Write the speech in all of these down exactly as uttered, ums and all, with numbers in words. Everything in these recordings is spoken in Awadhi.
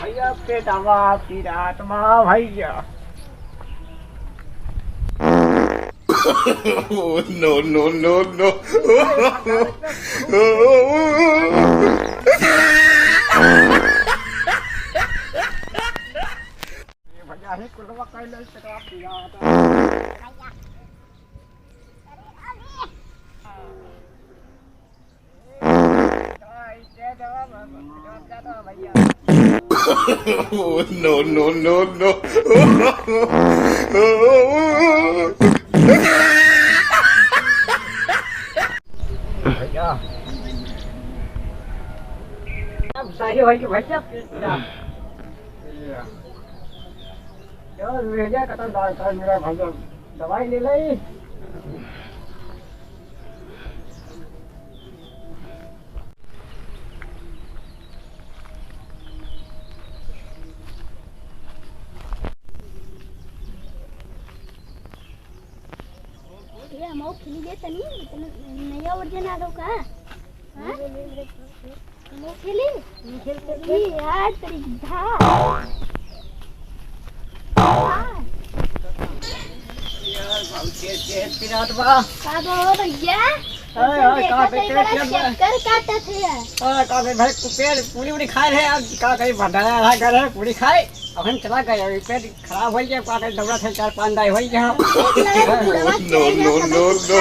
भैया पेटवा पिरात बा भैया। Oh, no, no, no, no। भैया, हे कुलवा कैले पेटवा पिरात बा। Oh, no, no, no, no। भैया, अब सही होई कि भैया, चल, भैया, कतन डॉक्टर मेरा भैया, दवाई ले ले। ये हम खेली ले तनी, इतना नया वर्जन आ गो का? हाँ? खेली? खेली? ई यार, तेरी धा। यार, बहुत तेज, तेज पिरात बा। का बा हो भैया? अरे, अरे, देखा का तो पेट, इधर पेट, पेट, चक्कर काटत है यार। अरे, का बे भाई, तू पेट पूरी, पूरी खाए रहे यार, का कहीं भंडारा रहा घर है, पूरी खाए, अब हम चला गए, अभी पेट खराब हो गया, का कहीं दौड़ा थे, चार पाँच दाई हो गया। एक लगा तो बुढ़वा चले जाता, no, no, no।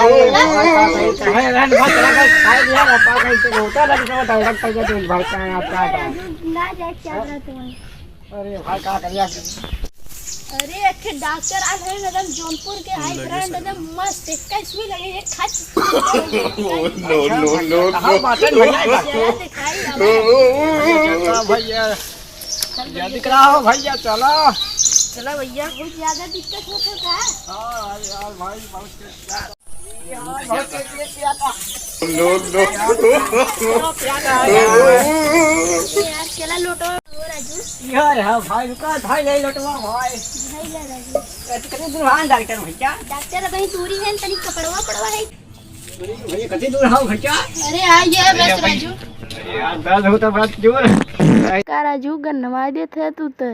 अरे, रात भर चला गया, खाए लिया, अब का कहीं से होता ना, तो दौड़ा था, तो भर का है, आपका था। ना जाए, क्या रहा तुम्हारे? अरे भाई, का करिया? अरे, एक ठे डॉक्टर आए हैं, एकदम जौनपुर के, हाई ब्रांड, एकदम मस्त, एक ही सुई लगे, एक खाच। No, no, no, कहाँ no। बाटन भैया, ये डॉक्टर? चला दिखाई, अब भैया, चला भैया। चल भैया, जल्दी कराओ भैया, चला। चला भैया। बहुत ज्यादा दिक्कत होत है का? हाँ, यार, यार, भाई, बहुत तेज। No, no। यार, केला लोटो हो राजू। यार, हाँ भाई, रुका, भाई, ले लोटवा, भाई। भाई ले राजू। ए, तो कितनी दूर हाँ डॉक्टर भैया? डॉक्टर भाई दूरी है, तनी कपड़वा पड़वा है। भैया, कितनी दूर हाँ भैया? अरे, आ गया बस राजू। अरे यार, दर्द होता बड़ा जोर। का राजू, गन्नवा देत है तू तो।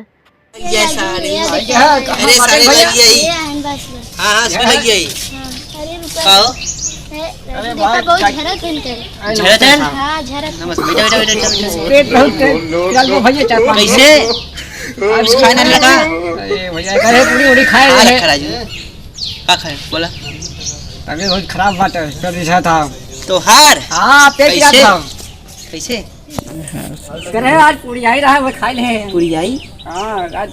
ये सारे ये भाई, देखो, ये अरे सारे भैया। लगी है। ये आइन बस, बस। हाँ, हाँ, सुन लगी है। हाँ, अरे रुको। का हो? ए, अरे देखा, भाई, बहुत का झरत है इनके। झरत है? हाँ, झरत। नमस्ते, बैठो, बैठो, बैठो, बैठो, बैठो। पेट बहुत तेज, चल वो भैया, चार पाँच कैसे? आज खाने लगा? अरे भैया, अरे पूरी, पूरी खाए खा रहे। रखा राजू। का खाए? बोला। तबीयत बहुत खराब बाटे, सर्दी सा था। तोहार? हाँ, पेट कैसे? का था। कैसे? करे आज पूरी आई रहा, वो खाई ले। पूरी आई? हाँ, आज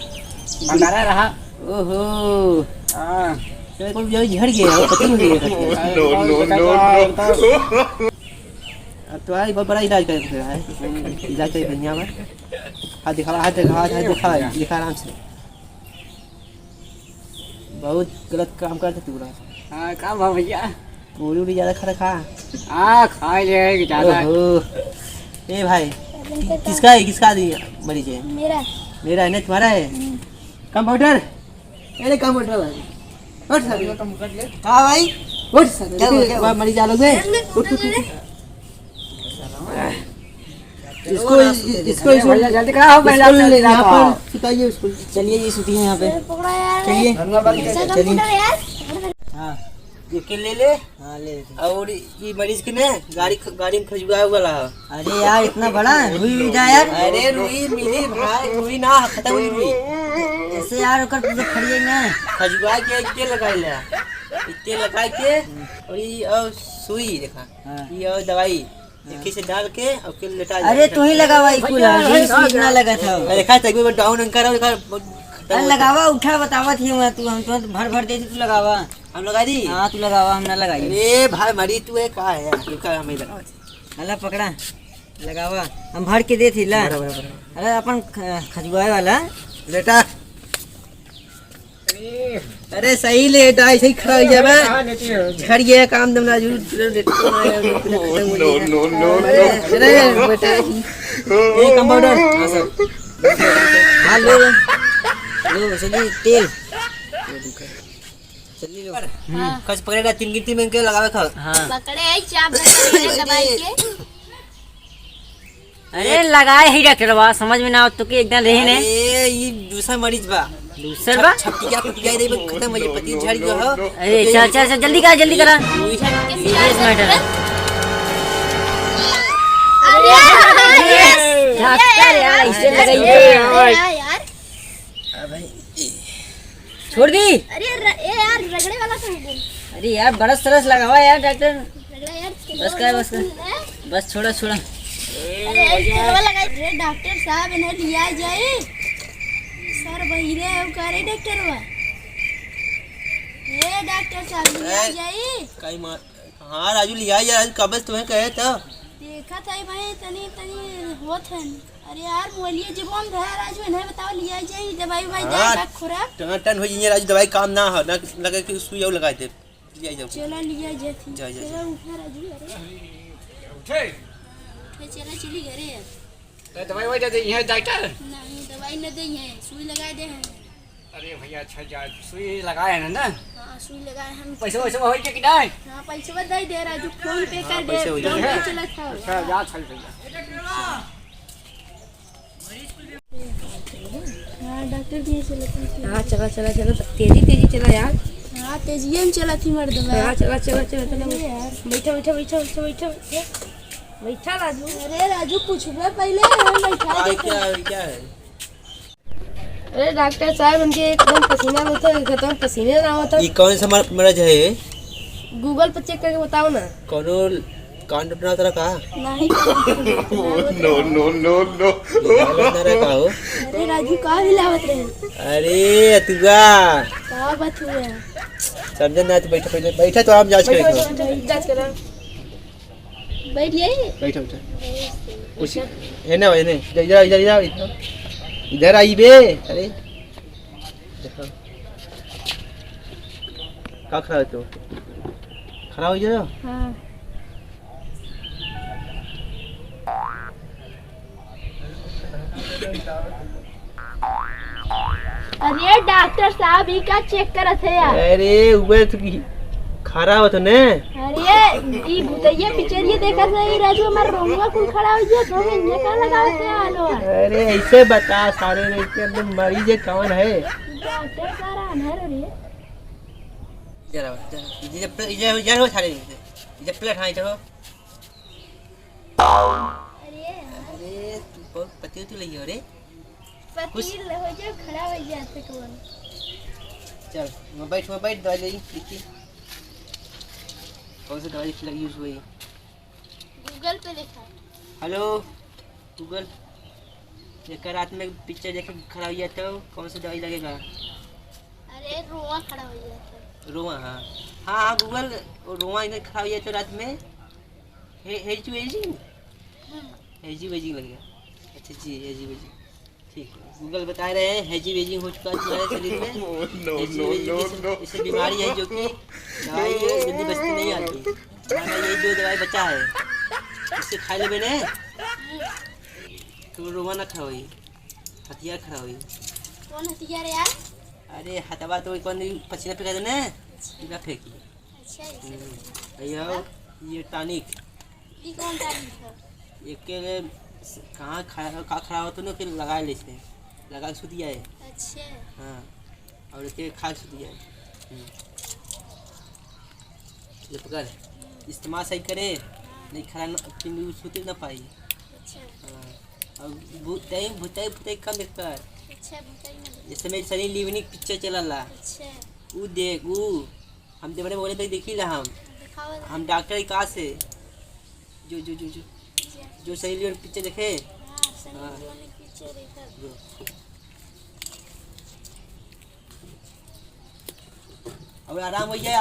भंडारा रहा। ओहो। हाँ। तो कोई जो झड़ गया, वो पतली हो गई है। No, no, no, no। अब तो आई, बहुत बड़ा इलाज करे फिर है। इलाज करे बढ़िया बा। हाथ दिखावा, हाथ दिखावा, हाथ दिखावा, दिखा आराम से। बहुत गलत काम करते तू रहा। हाँ, का भा भैया? पूरी उरी ज्यादा खा रखा। हाँ, खा ले ज्यादा। ओहो। ए भाई, कि-, किसका है, किसका आदमी मरीज है? मेरा। मेरा है ना, तुम्हारा है? हम्म। कंपाउंडर, अरे कंपाउंडर भाई, उठ सारे। हाँ भाई, उठ सारे। क्या हुआ, क्या हुआ? मरीज आ लोग हैं। उठ, उठ, उठ। इसको, इसको, इसको, भैया, जल्दी कराओ, भैया, इसको जल्दी यहाँ कराओ। पर सुताइए उसको। चलिए, ये सुती है यहाँ पे। चलिए। चलिए। हाँ। ये के ले ले। हाँ, ले ले। और ये मरीज के ने गाड़ी ख-, गाड़ी में खजुआ वाला है। अरे यार, इतना बड़ा रुई भी जा यार। अरे रुई मिली भाई, रुई ना, खत्म हुई रुई। ऐसे यार, ओकर तो खड़िए ना। खजुआ के इत्ते लगाई ले। इत्ते लगाई के, और ये, और सुई देखा। हाँ। ये और दवाई। हाँ। एक ही से डाल के और फिर लेटा अरे, जाए। तू ही लगावा, ई कुल भैया, है, ये सुई ना लगा था। अरे, खा, तक भी डाउन अंकर है, खा, अरे, लगावा, उठा, बतावा थी मैं, तू, हम तुरंत भर, भर देती, तू लगावा। हम लगा दी? हाँ, तू लगावा, हम ना लगाई। अरे, भाई, मरी तू है, का है यार? रुका, हम ही लगावा थी। अला, पकड़ा, लगावा, हम भर के देती, ला। बराबर, बराबर। अरे, अपन ख-, खजुआए वाला। लेटा। अरे सही लेटा, ऐसे ही खड़ा हो जाबे। कहाँ लेटी हो? झड़ गया काम दम राजू, लेट तो ना यार, खत्म हो गया। No, no, no, अरे, no। अरे बेटा, ये कंपाउंडर। हाँ सर। हाँ, लो, लो। लो, चलिए, तेल। चलिए, लो। हाँ। कस पकड़ेगा, तीन गिनती में इनके लगावे खा। हाँ। पकड़े, चाप पकड़े, दबाई के। अरे लगाए ही डॉक्टरवा, समझ में ना आवत तो कि एकदम रहे ने। अरे, ई दूसर मरीज बा। दूसर बा? छप-, छपटिया, छपटिया दे, खतम हो जाए, पति झड़ गयो हो। अरे, चल, चल, चल, जल्दी करा, जल्दी करा। Serious matter है। अरे, डॉक्टर यार, ऐसे लगाइए। यार, यार। छोड़ दी। अरे र-, ए यार, रगड़े वाला कहाँ गया? अरे यार, बरस तरस लगावा यार डॉक्टर। रगड़ा यार, बस कर, बस कर। बस, छोड़ा, छोड़ा। अरे, ए, तेलवा लगाई। अरे डॉक्टर साहब, इन्हें लिया जाए। सर बहिरे है, का रे डॉक्टरवा? ए डॉक्टर साहब, लिया ए, जाए। काई मार हाँ राजू, लिया यार, आज कब से तुम्हें कहे था। देखा था भाई, तनी तनी होत है। अरे यार, बोलिए, जब हम घर राजू, इन्हें बताओ, लिया जाए दवाई, भाई हाँ, जाए का खुराक। टनाटन हो जाइए राजू, दवाई काम ना हो, ना लगे कि सुई और लगा दे। लिया जाओ। चला, लिया जाए थी। जा, जा, चला, जा। उठा राजू, अरे। उठे। उठे, चला, चली घरे अब। तो दवाई ववाई दे दे, यहाँ डॉक्टर? नहीं, दवाई न दे, यहाँ सुई लगा दे हैं। अरे भैया, अच्छा जा, सुई लगाए हैं ना? हाँ, सुई लगाए हम। पैसे वैसे होई के कि नहीं? हाँ, पैसे दे दे राजू, PhonePe हाँ, कर दे, पैसे हो PhonePe जाए। चलत है। अच्छा, जा, चल भैया। हाँ, डॉक्टर भी चलत है। हाँ, चला, चला, चला, तेजी, तेजी चला यार। हाँ, तेजिए में चलत ही मर्दवा। हाँ, चला, चला, चला, चला। अरे यार। बैठा, बैठा, बैठा, बैठा, बैठा, बैठा। बैठा राजू। अरे राजू, पूछबे पहले, हम बैठा भाई, देते। क्या है, क्या है? अरे डॉक्टर साहब, उनके एकदम पसीना होता है, एकदम पसीने ना होता। ये कौन सा मर-, मरज है ये? Google पे check करके बताओ ना। कौनो कांड उठना तरह का? नहीं। No, no, no, no। ये हालत ना रहा का हो? अरे राजू, का हिलावत रहे? अरे अतुआ। का बात हुआ? समझे ना तो बैठा, बैठा, बैठा तो हम जांच बैठा, करेंगे। बैठा, बैठा, जांच करा। बैठ जाइए। बैठो, बैठो। कुछ, है ना, है ना। इधर, इधर, इधर, इधर। इधर आई बे। अरे। देखो। का खड़ा है तू? खड़ा हो जाओ। हाँ। अरे डॉक्टर साहब, ई का check करत है यार? अरे, उबे तो की खड़ा हो तो ने। अरे, ई भूतैया पिक्चरिया देखत है, ई राजू हमार रोमुआ कुल खड़ा हो गया, तो में इन्हें का लगावत है आलो? अरे, ऐसे बता सारे रे, के अंदर मरीज है, कौन है? डॉक्टर सारा अनहर हो रे। जरा, जरा, इधर, इधर, इधर हो सारे, इधर plate, हाँ, इधर हो। अरे यार। अरे, तू बहुत पति उति लगी हो रे। पति कुछ ल-, हो जाओ, खड़ा हो जाओ, ऐसे कौन? चल, वहाँ बैठ, वहाँ बैठ, दवाई ले, लिखी। कौन सी दवाई लगी use हुई? Google पे देखा। Hello, Google, एक रात में पिक्चर देखे खड़ा हो जाता हो, कौन सी दवाई लगेगा? अरे, रोआ खड़ा हो जाता है। रोआ, हाँ। हाँ, हाँ, Google, रोआ इन्हें खड़ा हो जाता है रात में। हे-, हेजी वेजी? हम्म। हेजी वेजी लग गया। अच्छा जी, हेजी वेजी। ठीक है। Google बता रहे हैं, हेजी वेजी हो चुका है तुम्हारे शरीर में। No, हेजी no, वेजी no, किस-, no। इसे बीमारी है जो कि दवाई ये जल्दी बस्ती नहीं आती। हमारा ये जो दवाई बचा है, इससे खा लेबे ने, तो रोमा ना खड़ा होई, हथियार खड़ा होई। कौन हथियार यार? अरे, हथवा तो कौन पसीना फेंका देने, अच्छा। इधर फेंकी। अच्छा, ऐसे। हम्म। ये आओ, ये tonic। ये कौन tonic है? एक के लिए स-, कहाँ खड़ा, का खड़ा हो तो ना, फिर लगा ले इसने। लगा के सुतिया है। अच्छा। हाँ। और एक के खा के सुतिया है। हम्म। ये पकड़। हम्म। इस्तेमाल सही करे, हाँ। नहीं खड़ा न, फिर भी सुते ना पाई। अच्छा। हाँ। और भूताई, भूताई, भूताई कम देखता है। अच्छा, भूताई ना देखता। जैसे मेरी सनी लियोनी पिक्चर चला ला। अच्छा। ऊ देख, ऊ हम देवरे मोबाइल पे देखी ला हम। दिखाओ। हम डॉक्टर विकास है। जो, जो, जो, जो। जो सनी लियोन पिक्चर देखे? हाँ, सनी हाँ। लियोन पिक्चर देखा। जो। अब आराम हो जाए।